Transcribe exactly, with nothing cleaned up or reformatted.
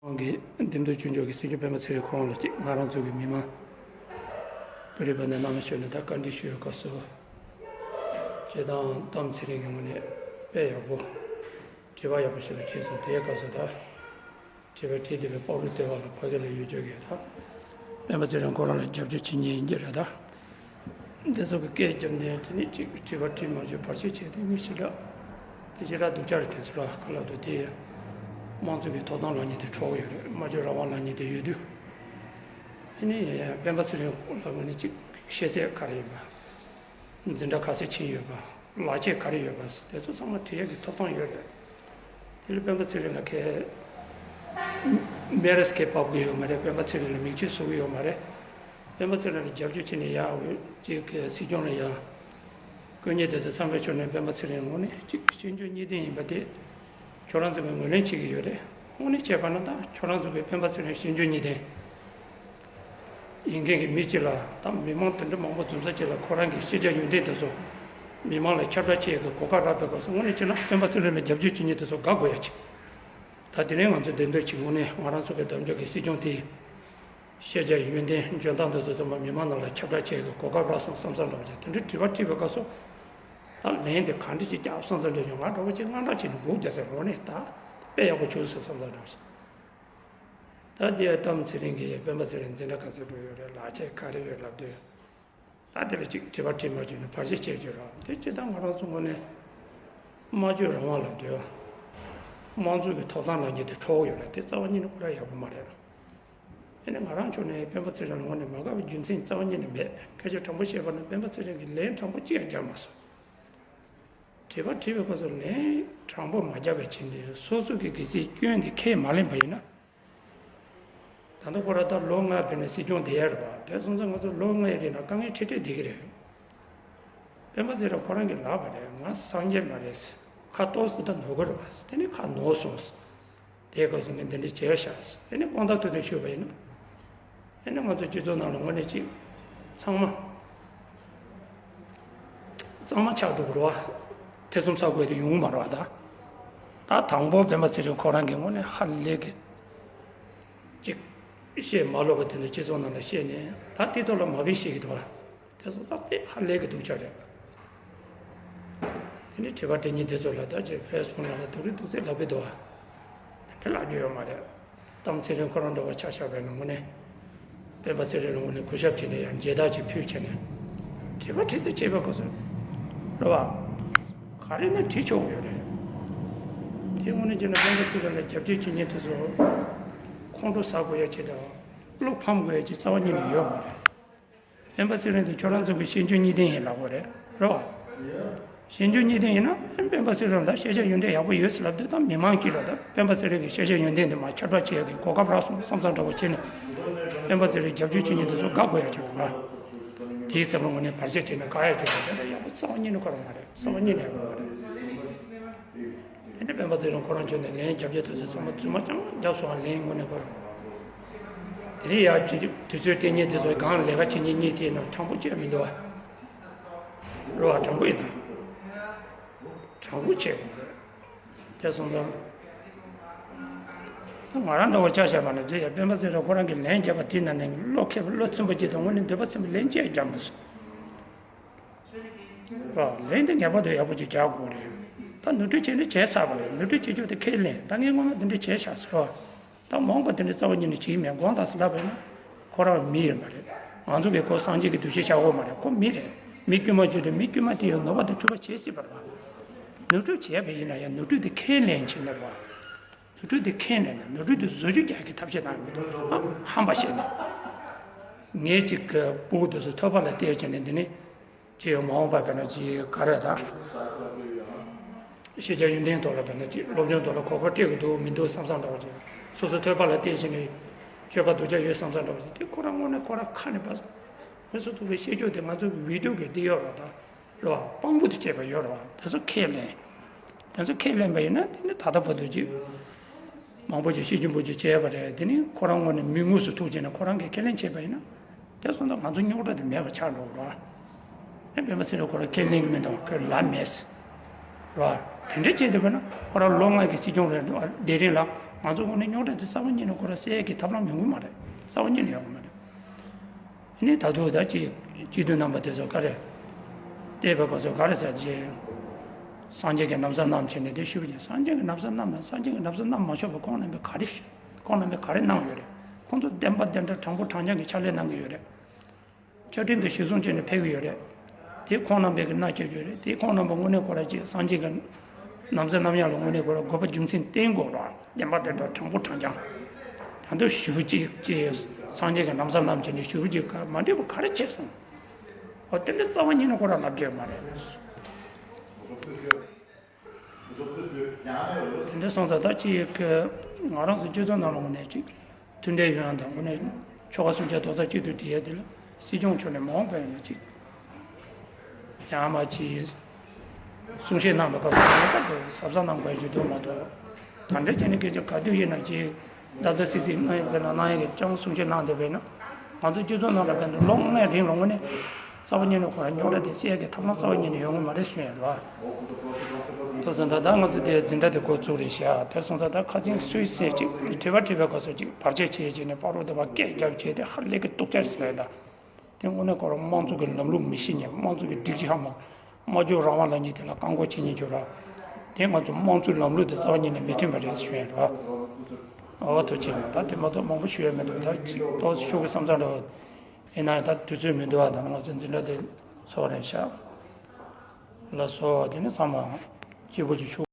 ཁོང་གིས་འདེམས་ཐོན་བྱུང་ཆོག་གི་སྲིད་སྐྱོང་སྤེན་པ་ཚེ་རིང་ཁོང་ལ་གཅིག་ང་རང་ཚོ་གི་མི་མང་བོད་རིག་པ་ནས་བླ་མ་ཞོལ་ནས་ད་བཀའ་འདྲི་ཞུ་བའི་སྐབས་སུ། སྤྱིར་བཏང་གཏམ་ཚེ་རིང་གི་ངོས་ནས་དཔེ་ཡག་པོ། དྲི་བ་ཡག་པོ་ཞིག་ལ་དྲིས་སོང་། དེའི་སྐབས་སུ་ད། དྲི་བ་དྲིས་བསྡད་པའི་པོ་རུ་ལྟེ་བ་ལ་ཕ་གི་ལ་ཡོད་ཆོག་གི་ད། སྤེན་པ་ཚེ་རིང་ཁོ་རང་ལ་རྒྱབ་སྐྱོར་བྱེད་མཁན་ཡིན་གྱི་རེད་ད། འདི་ཚོ་གི་སྐད་བརྒྱབ་ནས་དེ་ནས་ཅིག་དྲི་བ་དྲིས་མ་བྱུང་བར་ཆད་བྱས་ཏེ་ངས་ཞེ་དྲག་དེ་ཞེ་དྲག་སྡུག་ཅག་རེད། དེ་ཚོ་ལ་ག་ལ་འདུག་དེ་དམངས་གཙོ་གི་ཐོབ་ཐང་ལབ་མཁན་དེ་འཕྲོག་ཡོད་རེད། སྨྲ་བརྗོད་རང་དབང་ལབ་མཁན་དེ་ཡོད་དུས། ཨ་ནི་སྤེན་པ་ཚེ་རིང་ལབ་མཁན་ནི་ཅིག་ཤེས་ཚད་ག་རེ་ཡོད་པ། འཛིན་གྲྭ་ག་ཚོད་ཕྱིན་ཡོད་པ། ལག་ཁྱེར་ག་རེ་ཡོད་པ། དེ་ཚོ་ཚང་མ་དྲི་ཡག་གི་ཐོབ་ཐང་ཡོད་རེད། དེ་ལ་སྤེན་པ་ཚེ་རིང་ལ་ཁས་མེ་རེས་ཁས་ཕབ་གི་ཡོད་མ་རེད། སྤེན་པ་ཚེ་རིང་ལ་མིང་ཆད་བཟོ་གི་ཡོད་མ་རེད། སྤེན་པ་ཚེ་རིང་ལ་རྒྱབ་སྐྱོར་བྱས་ནས་ཡང་ཅིག་སྲིད་སྐྱོང་ལ་ཡང་དཀོན་གཉེར་དེ་ཚོ་ཚང་མས་ཕྱོགས་ནས་སྤེན་པ་ཚེ་རིང་ངོས་ནས་ཅིག་ཤེས་འཇོན་གཉིས་ལྡན་ཡིན་པ་དེ་ཁྱོད་རང་ཚོ་གིས་ངོས་ལེན་བྱེད་ཀྱི་ཡོད་རེད། དངོས་གནས་བྱས་པ་ན་ད་ཁྱོད་རང་ཚོ་གིས་སྤེན་པ་ཚེ་རིང་ཤེས་འཇོན་གཉིས་ལྡན་ཡིན་མཁན་གྱི་མི་གཅིག་ལ་ད་མི་མང་དེ་འདྲ་མང་པོ་འཛོམས་ས་གཅིག་ལ་ཁོ་རང་གི་ཤེས་བྱ་ཡོན་ཏན་དེ་ཚོ་མི་མང་ལ་ཁྱབ་བསྒྲགས་བྱེད་ཡག་གི་གོ་སྐབས་རག་པའི་སྐབས་སུ་དངོས་གནས་བྱས་ན་སྤེན་པ་ཚེ་རིང་ལ་རྒྱབ་སྐྱོར་བྱེད་མཁན་དེ་ཚོ་དགའ་དགོས་ཡ་ཅིག་ད་དེ་རིང་ང་ཚོ་འདེམས་ཐོན་བྱེད་དངོས་གནས་ང་རང་ཚོ་གི་འདེམས་ཐོན་གྱི་སྲིད་སྐྱོང་དེ་ཤེས་བྱ་ཡོན་ཏན་འཇོན་ཐང་དེ་ཚོ་ཚང་མ་མི་མང་ནང་ལ་ཁྱབ་བསྒྲགས་བྱེད་ཡག་གི་གོ་སྐབས་རག་སོང་བསམ་བསམ་འདྲ་བ་ཅིག་དེ་འདྲའི་དྲི་བ་དྲིས་པའི་སྐབས་སུ་ད་ལན་དེ་ག་འདྲ་ཅིག་རྒྱབ་བསམ་བསམ་འདྲ་བྱུང་། ང་འདྲ་བོ་ཅིག་དངངས་སྐྲག་བྱས་ནས་སྒུག་བསྡད་ཟེར། འོ་ནས་ད་དཔེ་ཡག་པོ་བྱུང་སོང་བསམ་བསམ་འདྲ་བ་ཅིག་ད་དེ་གཏམ་ཚེ་རིང་གིས་སྤེན་པ་ཚེ་རིང་འཛིན་གྲྭ་ག་ཚོད་འགྲོ་ཡོད་རེད། ལག་ཁྱེར་ག་རེ་ཡོད་ལབ་དུས། ད་དེ་ལ་ཅིག་དྲི་བ་དྲིས་མ་བྱུང་ན་བར་ཆད་བྱས་བྱུང་རོགས། དེ་སྤྱིར་བཏང་ང་རང་ཚོ་ངོས་ནས་སྨྲ་བརྗོད་རང་དབང་ལབ་དུས་དམངས་གཙོ་གི་ཐོབ་ཐང་ལབ་མཁན་དེ་འཕྲོག་ཡོད་རེད། དེ་རྩ་བ་ཉིད་ནས་ཁོ་རང་ཡག་པོ་མ་རེད། དེ་ནས་ང་རང་ཕྱོགས་ནས་སྤེན་པ་ཚེ་རིང་ལ་ངོས་ནས་མ་དགའ་བའི་རྒྱུ་མཚན་རྩ་བ་ཉིད་ནས་མེད། སྐད་ཆ་དྲང་པོ་བཤད་པ་ན་སྤེན་པ་ཚེ་རིང་གིས་ལན་དྲང་པོ་ཅི་ཡང་རྒྱག་མ་སོང་། དྲི་བ་དྲིས་པའི་སྐབས་སུ་ལན་དྲང་པོ་མ་རྒྱག་པའི་ཕྱིར་ནས་སོ་སོ་གི་གལ་སྲིད་སྐྱོན་དེ་ཁས་མ་ལེན་པ་ཡིན་ན། ད་ལྟ་ཁོ་རང་ད་ལོ་ལྔ་བྱས་ནས་སྲིད་སྐྱོང་བསྡད་ཡ་རེད་པ། དེ་སོང་ཙང་ང་ཚོ་ལོ་ལྔ་ཡི་རིང་ལ་དཀའ་ངལ་འཕྲད་འཕྲད་བསྡད་ཀྱི་རེད། སྤེན་པ་ཚེ་རིང་ཁོ་རང་གིས་ལབ་པ་རེད། ང་སངས་རྒྱས་མ་རེད། ཁ་ཏོག་ཙམ་ད་ནོར་གི་རེད་པ། དེ་ནས་ཁ་ནོར་སོང་། དེའི་སྐབས་སུ་ངས་འདི་འདྲ་བྱས་ཤག། དེ་ནས་དགོངས་དག་ཐུགས་མཐུན་ཞུས་པ་ཡིན་ན། ཨེ་ནི་ང་ཚོ་སྤྱི་ཚོགས་ནང་ལ་དངོས་གནས་ཅིག་ཚང་མ་གཙང་མ་ཆགས་འགྲོ་གི་རེད་པ། ཐེ་ཚོམ་ཟ་དགོས་དེ་ཡོང་གི་མ་རེད་པ། ད་ད་དང་པོ་སྤེན་པ་ཚེ་རིང་ཁོ་རང་གིས་དངོས་གནས་ཧ་ལས་གི་ཅིག་བཤད་མ་ལོག་པ་དེ་ཚོ་སྤྱི་ཚོགས་ནང་ལ་བཤད་ནས་ད་དེ་ཐོག་ལ་མ་དཔེ་བཤད་ཀྱི་འདུག་པ། དེ་ཚོ་ད་དེ་ཧ་ལས་གི་སྡུག་ཅག་རེད། དེ་ནས་དྲི་བ་དྲི་མཁན་དེ་ཚོ་ལ་ད་ཅིག་ཕེ་སི་བུག་ནང་ལ་སྡུག་རུས་སྡུག་ཚིག་ལབ་ཀྱི་འདུག་པ། དེ་འདྲ་ལབ་རྒྱུ་ཡོད་མ་རེད། གཏམ་ཚེ་རིང་ཁོ་རང་འདྲ་བ་ཆ་བཞག་པ་ཡིན་ན་དངོས་གནས། སྤེན་པ་ཚེ་རིང་ལ་དངོས་གནས་གུས་ཞབས་བྱས་ནས་ཡང་མཇལ་དར་ཅིག་ཕུལ་བྱས་ནས། དྲི་བ་དྲི་ཚིག་བྱས་པའི་སྐབས་སུ། རེད་པ། ག་རེ་ན་དྲི་ཆོག་གི་ཡོད་རེད། དེ་དངོས་གནས་བྱས་ན་སྤེན་པ་ཚེ་རིང་ལ་རྒྱབ་སྐྱོར་བྱེད་མཁན་དེ་ཚོ། ཁོང་ཁྲོ་ཟ་དགོས་ཡ་ཅིག་དང་། བློ་ཕམ་དགོས་ཡ་ཅིག་རྩ་བ་ཉིད་ནས་ཡོད་མ་རེད། སྤེན་པ་ཚེ་རིང་དེ་ཁྱོད་རང་ཚོ་གི་ཤེས་འཇོན་གཉིས་ལྡན་ཡིན་ལབ་དགོས་རེད། རེད་པ། ཤེས་འཇོན་གཉིས་ལྡན་ཡིན་ན་སྤེན་པ་ཚེ་རིང་ལ་ཤེས་བྱ་ཡོན་ཏན་ཡག་པོ་ཡོད་ཟེར་ལབ་དུས་ད་མི་མང་གིས་ལ་ད་སྤེན་པ་ཚེ་རིང་གི་ཤེས་བྱ་ཡོན་ཏན་དེ་མར་ཁྱབ་བསྒྲགས་བྱེད་ཡག་གི་གོ་སྐབས་རག་སོང་བསམ་བསམ་འདྲ་བོ་བྱས་ནས་སྤེན་པ་ཚེ་རིང་རྒྱབ་སྐྱོར་བྱེད་མཁན་དེ་ཚོ་དགའ་དགོས་ཡ་ཅིག་རེད་པ། དེའི་སེམས་ལ་དངོས་གནས་བར་ཆད་བྱས་ནས་དགའ་ཡ་ཅིག་རེད། དེ་ལ་ཡག་པོ་རྩ་བ་ཉིད་ནས་ཁོ་རང་མ་རེད། རྩ་བ་ཉིད་ནས་ཡག་པོ་མ་རེད། དེ་ནས་སྤེན་པ་ཚེ་རིང་ཁོ་རང་ཁྱོན་ནས་ལན་རྒྱབ་རྒྱུ་དེ་ཚོ་ཚང་མ་རྫུན་མ་རྐྱང་རྒྱབ་སོང་བ། ལན་དངོས་གནས་ཁོ་རང་། དེ་ནས་ཡར་དུས་ཚོད་སྟེང་ཉིན་དེ་ཚོ་སྒང་ལས་ཀ་བྱེད་མཁན་གཉིས་དེ་ནང་དྲང་པོ་བྱས་མི་འདུག་པ། རེད་པ། དྲང་པོ་ཡིན་ན། དྲང་པོ་བྱས་དགོས་རེད། དེ་སོང་ཙང་། ད་ང་རང་འདྲ་བོ་ཆ་བཞག་པ་ན་རྗེ་ཡ་སྤེན་པ་ཚེ་རིང་ཁོ་རང་གིས་ལན་རྒྱབ་པ་དེ་ནང་ནས་བློ་ཁེལ་བློ་ཚིམ་པོ་ཅིག་དང་དངོས་གནས་འདོད་པ་ཚིམ་པོ་ལན་ཅི་ཡང་རྒྱབ་མ་སོང་། རེད་པ། ལན་དེ་ངེས་པར་དུ་ཡག་པོ་ཅིག་རྒྱག་དགོས་རེད། ད་ནོར་འཁྲུལ་བྱས་ན་བྱས་ཚར་བ་རེད། ནོར་འཁྲུལ་བྱེད་རྒྱུ་དེ་ཁས་ལེན། ད་ངས་སྔོན་མ་འདི་འདྲ་བྱས་ཤག་ཟེར་བ། ད་མ་འོངས་པ་དེ་འདྲ་རྩ་བ་ཉིད་ནས་བྱེད་ཀྱི་མེད། དགོངས་དག་ཟེར་ལབ་པ་ཡིན་ན། ཁོ་རང་མི་ཡིན་པ་རེད། ང་ཚོ་གིས་ཁོ་སངས་རྒྱས་ཀྱི་འདུ་ཤེས་བཞག་དགོས་མ་རེད། ཁོ་མི་རེད། མི་དཀྱུས་མ་བརྗོད་དུས་མི་དཀྱུས་མ་དེ་ཡང་ནོར་བ་དང་འཁྲུལ་པ་བྱེད་སྲིད་པ་རེད་པ། ནོར་འཁྲུལ་བྱས་པ་ཡིན་ན་ཡང་ནོར་འཁྲུལ་དེ་ཁས་ལེན་བྱེད་ན་རེད་པ། ནོར་འཁྲུལ་དེ་ཁས་ལེན་ནས་ནོར་འཁྲུལ་དེ་བཟོ་བཅོས་རྒྱག་གི་ཐབས་ཤེས་གནང་དགོས། ཨ། ཧམ་པ་བཤད་ནས། ངས་ཅིག་གི་སྤུ་གུ་དེ་ཚོ་ཐོད་པ་ལ་གཏད་བྱས་ནས་འདི་ནས། ཅིག་ཡང་མ་འོངས་པ་བས་ན་ཅིག་ག་རེ་ད། ཤེས་བྱ་ཡོན་ཏན་ཐོག་ལ་བས་ན་ཅིག་སློབ་སྦྱོང་ཐོག་ལ་གོ་སྐབས་སྤྲད་དགོས་འདུག་མི་འདུག་བསམ་བསམ་འདྲ་བོ་ཅིག་སོ་སོ་ཐོད་པ་ལ་གཏད་བྱས་ནས་སྤྱོད་པ་སྡུག་ཅག་ཡོད་བསམ་བསམ་འདྲ་བོ་ཅིག་དེ་ཁོ་རང་དངོས་གནས་ཁོ་རང་ཁ་ནས་པ། ངས་སོ་ཐུག་པའི་བཤད་རྒྱུ་དེ་ང་ཚོ་གི་བི་ཌིའོ་གི་འདི་ཡོད་རེད་པ། ད་རེད་པ། དཔང་པོ་དེ་བྱས་པ་ཡོད་རེད་པ། དེ་ཚོ་ཁས་ལེན། དེ་ཚོ་ཁས་ལེན་པ་ཡིན་ན་དེ་ནི་ད་ལྟ་བར་དུ་ཅིག་མང་པོ་ཅིག་ཤེས་ཀྱི་འབུལ་རྒྱུ་བྱས་པ་རེད། དེ་ནི་ཁོ་རང་ངོས་ནས་མི་དངོས་སུ་ཐུག་བྱས་ནས་ཁོ་རང་གིས་ཁས་ལེན་བྱས་པ་ཡིན་ན། དེ་སོང་ཙང་ང་ཚོ་རྙོག་དྲ་དེ་མེད་པ་ཆགས་འགྲོ་གི་རེད་པ། ཨེ། སྤེན་པ་ཚེ་རིང་ཁོ་རང་ཁས་ལེན་གྱི་མི་འདུག་ཁོས་ལབ་མེད་ཟེར། རེད་པ། དེ་འདྲ་བྱས་བསྡད་པ་ན་ཁོ་རང་ལོ་ལྔ་གི་སྲིད་སྐྱོང་རེད་འདུག་དེ་རིང་ལ་ ང་ཚོ་དངོས་གནས་རྙོག་དྲ་དེ་རྩ་བ་ཉིད་ནས་ཁོ་རང་སེལ་ཡས་ཀྱི་ཐབས་ལམ་ཡོང་གི་མ་རེད། རྩ་བ་ཉིད་ནས་ཡོང་གི་མ་རེད། ཨ་ནི་ད་དུང་ད་ཅིག་སྤྱི་འཐུས་རྣམ་པ་དེ་ཚོ་ག་རེ་བལྟས་པའི་སྐབས་སུ་ག་རེ་ཟེར་ཅིག་སངས་རྒྱས་ཀྱི་ན་བཟའ་བསྣམས་བྱས་ནས་དེ་ཞུ་བ་ཡིན། སངས་རྒྱས་ཀྱི་ན་བཟའ་བསྣམས་ན་སངས་རྒྱས་ཀྱི་ན་བཟའ་བསྣམས་མ་ཆོག་པ་ཁོང་རྣམ་པས་ག་རེ་ཞུ། ཁོང་རྣམ་པས་ག་རེ་གནང་ཡོད་རེད། ཁོང་ཚོ་བདེན་པ་བདེན་འདྲ་དྲང་པོ་དྲང་རྐྱང་གི་ཕྱག་ལས་གནང་གི་ཡོད་རེད། བཅའ་ཁྲིམས་དང་གཞིར་བཟུང་བྱས་ནས་ཕེབས་ཀྱི་ཡོད་རེད། དེ་ཁོང་རྣམ་པས་ཀྱི་མནའ་སྐྱེལ་རྒྱུ་རེད། དེ་ཁོང་རྣམ་པ་དངོས་གནས་ཁོ་རང་ཅིག་སངས་རྒྱས་ཀྱི་ན་བཟའ་བསྣམས་ཡག་ལ་དངོས་གནས་ཁོ་རང་དགོས་པ་རྒྱུ་མཚན་བསྟན་དགོས་རེད། བདེན་པ་བདེན་འདྲ་དྲང་པོ་དྲང་རྐྱང་། ད་དུང་ཞུ་ཅིག་ཅིག་སངས་རྒྱས་ཀྱི་ན་བཟའ་བསྣམས་བྱས་ནས་ཞུ་ཅིག་ག་མ་འགྲིག་པ་ག་རེ་བྱས་སོང་། འོ་དེ་འདྲ་རྩ་བ་ཉིད་ནས་ཁོ་རང་ལབ་རྒྱུ་ཡོད་མ་རེད། དེ་འདྲ་སོང་ཙང་ད་ཅིག་ང་རང་ཚོ་སྤྱི་ཚོགས་ནང་ལ་དངོས་གནས་ཅིག་མཐུན་འབྲེལ་ཡོང་ཡག་དང་དངོས་གནས་ཆོལ་ཁ་སུམ་ཅུ་རྡོག་རྩ་གཅིག་ཏུ་སྒྲིལ་ཡག་དེ་ལ་སྲིད་སྐྱོང་མཆོག་ནས་མ་འོངས་པ་ཡིན་ན་ཅིག་ཡང་མ་ཅིག་གསུང་བཤད་གནང་བའི་སྐབས་སུ་ངེས་པར་དུ་གཟབ་གཟབ་གནང་དགོས་ཀྱི་འདུག་མ་གཏོགས། ད་འདྲ་བྱས་ནས་སྐད་ཆ་ག་དུས་ཡིན་ན་ཅིག་བརྡབ་བརྡབ་སིག་སིག་གནང་ཡག་གི་ན་གནང་ཡག་གི་ཅང་གསུང་བཤད་གནང་བསྡད་པས་ན། ང་ཚོ་སྤྱི་ཚོགས་ནང་ལ་ཕན་ཚུན་ལོ་ལྔའི་རིང་ལ་དངོས་གནས་རྩ་བ་ཉིད་ནས་ཁོ་རང་རྙོག་དྲ་དེ་སེལ་ཡག་གི་ཐབས་ལམ་རྩ་བ་ཉིད་ནས་ཡོང་གི་མ་རེད་གསུང་ཡག་རེད་བ། དེ་སོང་ཙང་ད་ང་ཚོ་དེ་འཛིན་གྲྭ་དེ་འགོ་བཙུགས་རེད་ཤག་དེ་སོང་ཙང་ད་ཁ་སང་སུད་སི་ཅིག་དྲི་བ་དྲིས་པའི་སྐབས་སུ་ཅིག་བར་ཆད་བྱས་བྱས་ནས་པ་རོ་དེ་བ་སྐད་རྒྱབ་བྱས་ཏེ་ཧ་ལས་ཀྱི་སྡུག་ཅག་ཟེར་ལ་ད། དེ་དངོས་གནས་ཁོ་རང་དམངས་གཙོ་གི་ལམ་ལུགས་མི་ཤེས་མཁན། དམངས་གཙོ་གི་སྒྲིག་གཞི་ཧ་མ། སྨྲ་བརྗོད་རང་དབང་ལབ་མཁན་དེ་ལ་བཀག་འགོག་བྱེད་མཁན་ཅིག་རེད། དེ་ང་ཚོ་དམངས་གཙོའི་ལམ་ལུགས་དེ་རྩ་བ་ཉིད་ནས་མི་མཐུན་པ་རེད་ཞུ་ཡག་རེད་བ། འོ་ཐུགས་རྗེ་ཆེ། ད་དེ་མ་གཏོགས་མང་པོ་ཞུ་ཡག་མི་འདུག་ད་ཅིག་ཏོག་ཙམ་ཞུ་དགོས་བསམ་ཙང་རེད་བ། ཡིན་ན་ཡང་ད་དུས་ཚོད་མི་འདུག་བ། ད་ང་ཚོ་འཛིན་གྲྭ་དེ་ཚོགས་རན་ཤག་ལགས་སོ། དེ་ནས་ཚང་མ་སྐྱིད་པོ་ཅིག་བཞུགས།